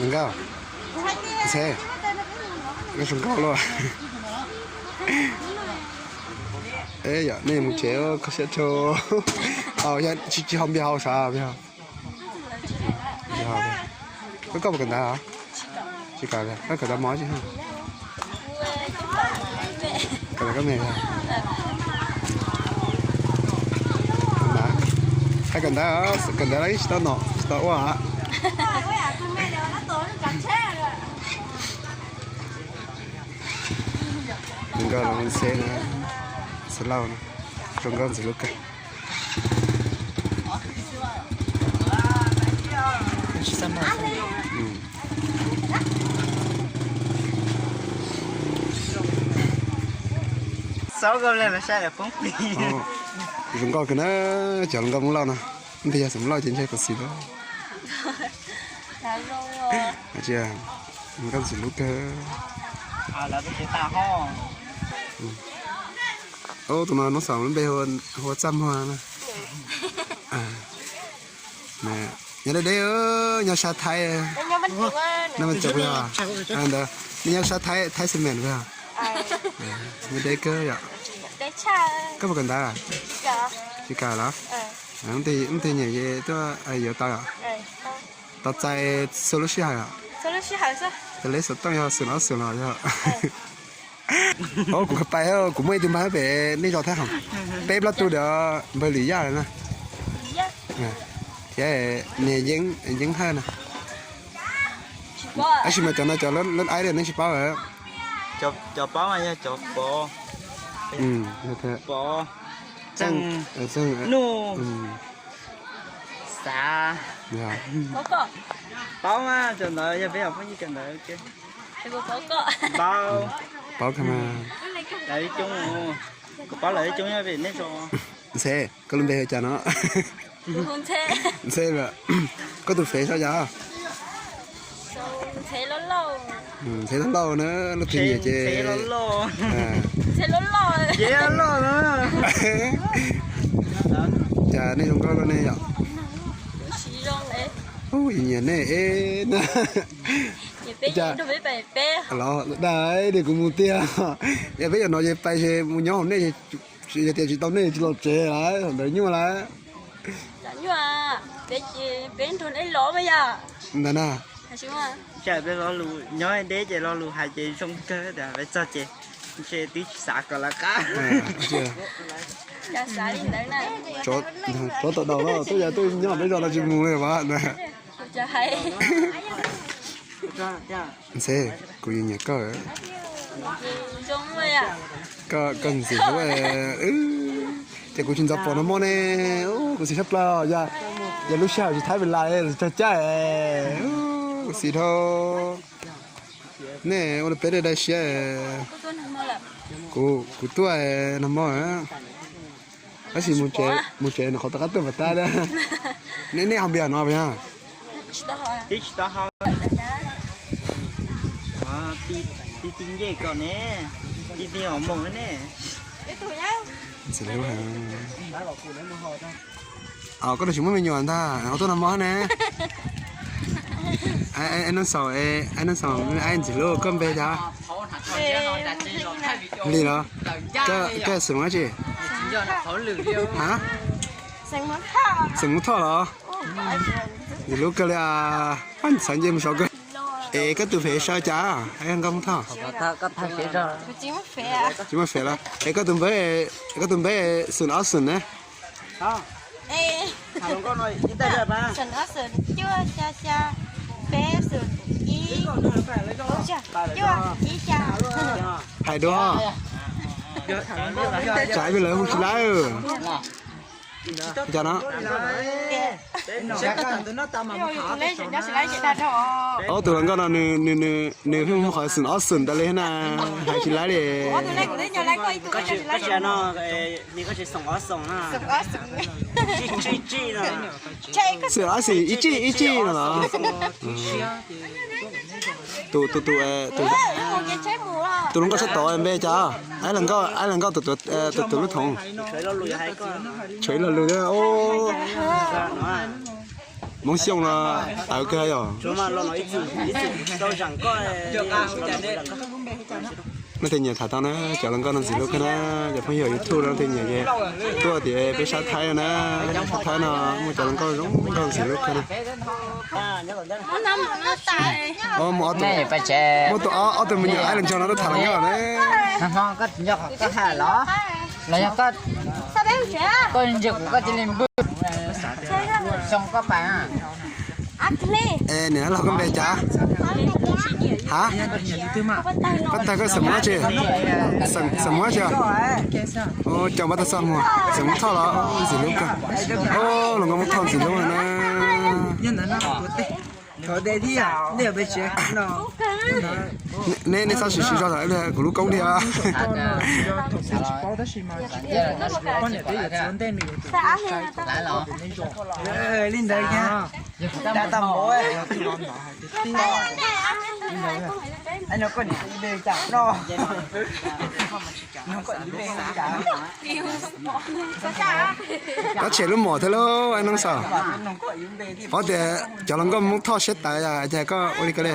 Nkauj, Ntxhe, koj zoo nkauj luaj. Yog nej mus tsev koj siab rau. Tsis, tsis haus npias haus sav. Koj, koj puas kawm ntawv? Tsis kawm, koj kawm ntawv mos tsis? Kawm ntawv koj me. Hais kawm ntawv, kawm ntawv los tsis tau nom tsis tau ua. Nkauj los Ntxhe na, Ntxhe Lauj na, zoo nkauj ntxim hlub kawg. Zoo nkauj kawg na, cov hluas nkauj Hmoob Lauj no, ntej yog xeem Lauj ces ntshe kuv xis lawm. Nkauj ntxim hlub kawg. Tus no Hmoob Xyooj lub npe hu ua Txaj Muag na. Nyob deb deb, nyob sab Thaib. Ntawd, nej nyob sab Thaib, Thaib Cement puas yog? Nyob deb kawg yom. Koj puas kawm ntawv? Tsis kawm los? Leej twg nyiam ces tuaj yuav tau yom. Tau txais txhua lub sij hawm yom. Tes leb xov tooj yog xwm ob xwm los yog. Kuv khaws pais, kuv muaj ib tug npawg pem nej zos Thaib Hoom, peb plaub tug, npawg Lim Yaj na. Thiab niag Yeeb Hawj na. Tab sis mas cov no cov lab aib nej tsis paub. Cov paub mas yog cov Pov, Pov, Txeej, Nuj, Xav. Paub mas cov ntawd yog peb cov phooj ywg cov ntawd. Paub, paub kawg mas. Lawv ib coob, kuv paub lawv ib coob nyob pem nej zos. Ntxhe, koj lub npe hu cas no? Ntxhe, koj tus fev sau cas? Ntxhe Lauj Lauj na, leej twg nyiam ces. Cas nej zoo nkauj luaj ne yom? Nyiam nej eb na. Cas los dag de kuv mus tiag. Yog peb yuav no ces pais ces mus nyob hauv nej, yog tias tsis tau nej tsis los tsev lawm, ntawd nyuaj lawm. Ntawd na. Nyob deb ces lo lus hais ces zoo kawg tias peb txog ces ntshe twb tsis xav kom lawv qab. Tsov tom daus no, twb yog twb nyob peb zos no tsis mus li as. Ntxhe, kuv yeej nyiam koj. Koj ntxim hlub. Ces kuv tsis ntxov pom nag hmo ne, kuv xis tshaj plaws. Yog lub sij hawm tsis Thaib Pis Las los tsis tsaug cai, kuv xis dhau. Nej ua rau peb dai dai siab. Kuv, kuv tuaj nag hmo, tab sis mus tsev no qhov tom qab tuaj pas tas. Nej, nej haus npias no puas yog? Koj tsis muaj me nyuam ntag, ho tuaj nag hmo ne. Aib Nab Xaus, Aib Nab Xaus, aib ntxim hlub, koj npe cas? Li los? Koj xeem dab tsi? Ha? Xeem Hmoob Thoj los? Ntxim hlub kawg li as, xav nce mus saud kawg. Es koj tus fev sau cas, nkauj Hmoob Thoj? Tsis muaj fev los? Es koj tus npawb, koj tus npawb xoom ob xoom ne? Hais dua. Tsam ib pliag lawv hu tsis laib. Cas no? Ob tug hluas nkauj no nws, nws pheej hu qhov xoom ob xoom tas li na, hais tsis laib li. Xoom ob xoom, ib tsij ib tsij no los? Tus, tus, tus, tus Tus hluas nkauj sab tod npe cas? Aib hluas nkauj, aib hluas nkauj tus, tus, tus lub thoov. Tshuav ib lo lus thiab. Hmoob Xyooj no tawv kawg yom. Leej twg nyiam tham tau na, cov hluas nkauj no ntxim hlub kawg na, cov phooj ywg YouTube no leej twg nyiam ces tuaj tias peb sab Thaib no na, sab Thaib no muaj cov hluas nkauj zoo nkauj ntxim hlub kawg na. Muaj tus ob, ob tug me nyuam aib los ntsog no tuaj tham hluas nkauj na. Los yog koj ntsia kuv koj cia li npwj xoo koj pas. Niam los koj npe cas? Ha? Koj tag koj xeem Hmoob tsi? Xeem Hmoob tsi? Cov npab tag xoj muag xeem Hmoob Thoj los ntxim hlub kawg. Hluas nkauj Hmoob Thoj ntxim hlub na. Neb, neb txhob siv siv zog kuv lub koob dhia. Li ntawd. Tab tshem lub mom thiab lauj, Noob Xaus. Paub tias cov hluas nkauj Hmoob Thoj siab tawv, cas koj ua li ko li.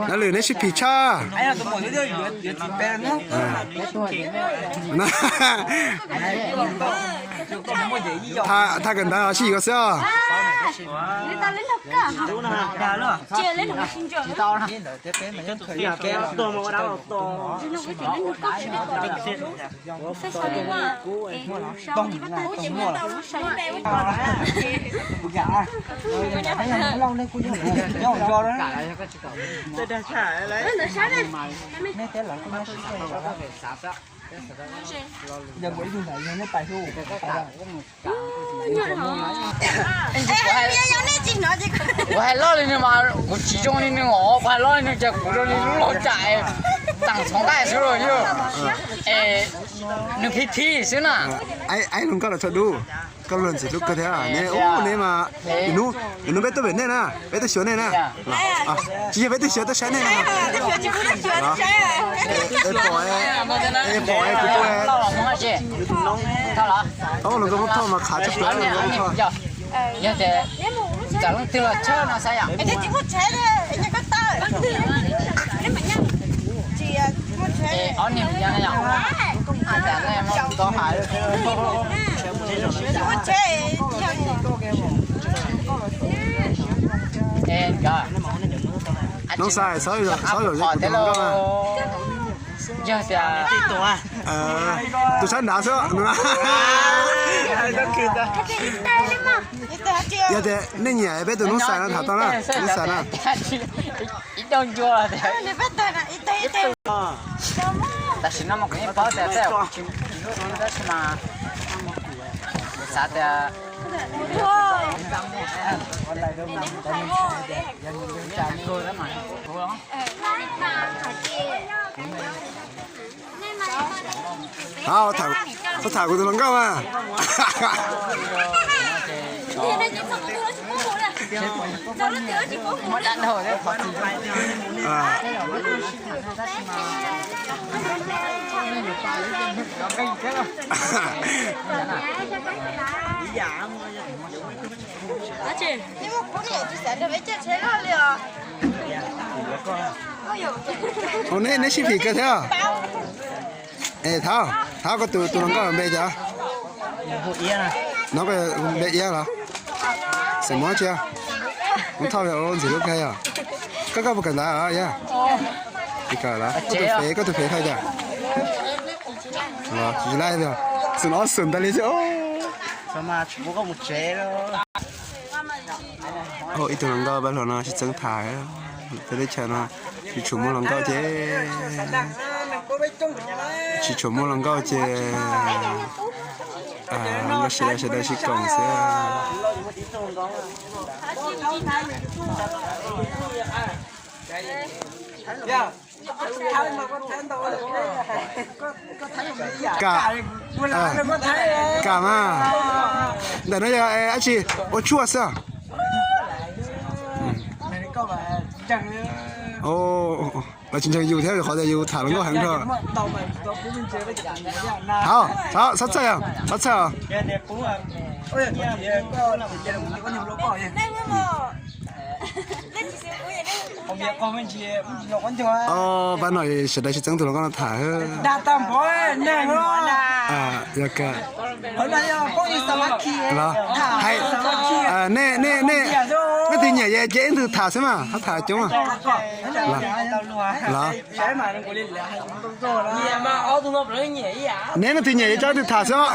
Nab lwm neb sib phim tshaj. Tham kawm ntawv sib yuav xwb os. Kuv hais loj li nws mas kuv tsis zoo li nws os, kuv hais loj li nws ces kuv zoo li lub laug cam txeem txhoov nqaij xwb los yog. Es nws phib phib xwb na. Aib hluas nkauj los txhua dub, koj luag ntxim hlub kawg thiab ne. Ub, neb mas, nws hnub peb tuaj pem nej na, peb tuaj xyuas nej na. Tsis yog peb tuaj xyuas, tuaj saib nej na. Pom, pom kuv tuaj. Ob hluas nkauj Hmoob Thoj mas qhav tshaj plaws. Yog tias leej twg los tshawb no xav yom. Ob niag yog na yom. Hais tias nej muab tau hais. Noob Xais, txhob zam, txhob zam zeb kuv tus hluas nkauj na. Yog tias tus sab nrad xwb. Yog tias nej nyiam peb tus Noob Xais no tham tau na, Noob Xais na. Ib dauj ncua. Tam sim no mas kuv yeej paub tias tej zaum kuv tsis, tab sis mas xav tias Tau tham kuv tus hluas nkauj mas. Ua, neb sib phim kawg thiab. Es Thab, Thab koj tus tus hluas nkauj npe cas? No koj npe Iab los? Xeem Muas tsi? Muas Thoj, ntxim hlub kawg yog. Koj, koj puas kawm ntawv os Iab? Kawm los? Koj tus fev, koj tus fev hais cas? Tsis laij, xum ob xum ntawd li xwb. Ib tug hluas nkauj pab hluas no tsis txeeb tham, peb teb chaws no tsis tshua muaj hluas nkauj ces, tsis tshua muaj hluas nkauj ces nkauj sawv daws sawv daws sib koom xwb. Kam, kam mas. Ntawm no yog dab tsi? Ua tshuaj xwb. Los tsis ntseeg yus thiab, qhov tias yus tham hluas nkauj heev nrho. Thov, thov, txhob txhawj, txhob txhawj. Pab no sawv daws sib txeeb tus hluas nkauj no tham. Yog kawg. Los, nej, nej, nej twg nyiam ces cia ib tug tham xwb mas, ho tham coob. Los, neb leej twg nyiam ces coj ib tug tham xwb os.